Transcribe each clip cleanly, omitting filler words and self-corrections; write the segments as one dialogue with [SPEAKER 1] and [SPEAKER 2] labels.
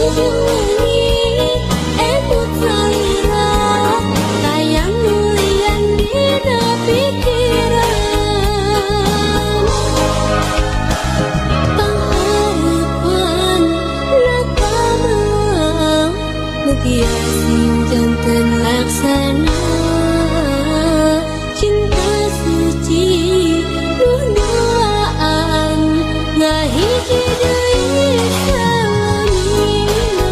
[SPEAKER 1] Siang jeung wengi emut salira tayang nulian dina pikiran pangharepan na kamang mugia sing janten laksana cinta suci nu doaan ngahiji deui salamina.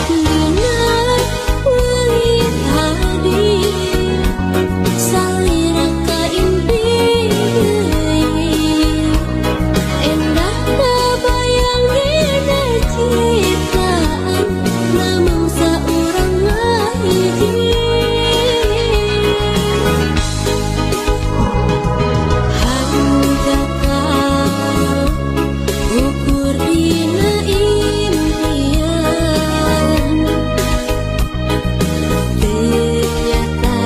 [SPEAKER 1] Dina wengi tadi salira kaimpi deui endah kabayang dina ciptaan namung saurang ngahiji hanjakal ukur dina impian teu nyata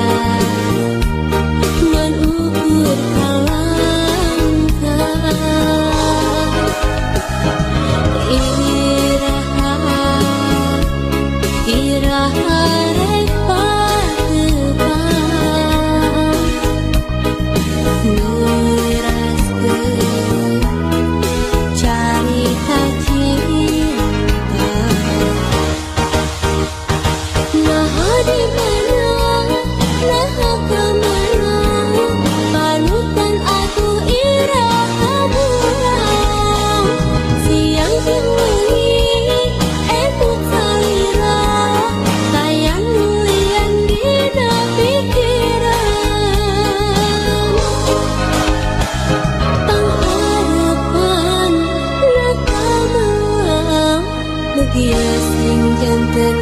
[SPEAKER 1] ngan ukur kalangkah iraha iraha rek patepang neraskeun carita cinta. Naha di mana, naha ka mana, panutan atuh iraha burang. Siang jeung wengi emut salira tayang nulian dina pikiran pangharepan na kamang mugia sing janten.